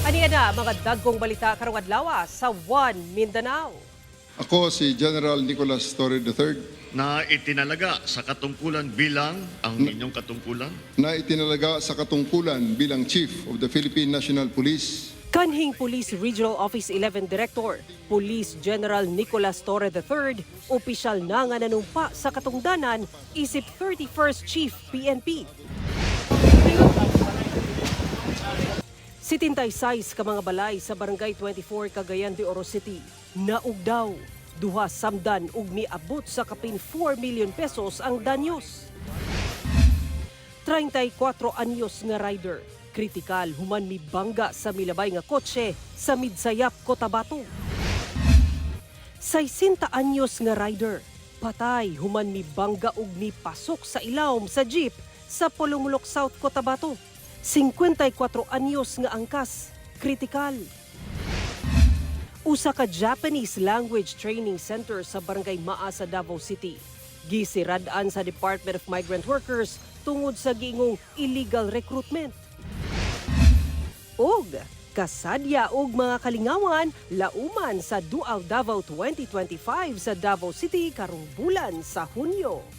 Ania na mga dagkong balita karong adlaw sa One Mindanao. Ako si General Nicolas Torre III na itinalaga sa katungkulan bilang ang inyong katungkulan na itinalaga sa katungkulan bilang Chief of the Philippine National Police. Kanhing Police Regional Office 11 Director, Police General Nicolas Torre III, opisyal na nga nanumpa sa katungdanan isip 31st Chief PNP. 76 ka mga balay sa Barangay 24, Cagayan de Oro City, naugdaw. Duha samdan ug miabot sa kapin 4 million pesos ang danyos. 34 anyos nga rider, kritikal human mibangga sa milabay nga kotse sa Midsayap, Cotabato. 60 anyos nga rider, patay human mibangga ug mipasok sa ilawom sa jeep sa Polomolok South, Cotabato. 54 anyos nga angkas, kritikal. Usa ka Japanese Language Training Center sa Barangay Maa sa Davao City gisirad-an sa Department of Migrant Workers tungod sa giingong illegal recruitment. Og kasadya og mga kalingawan lauman sa Dual Davao 2025 sa Davao City karong bulan sa Hunyo.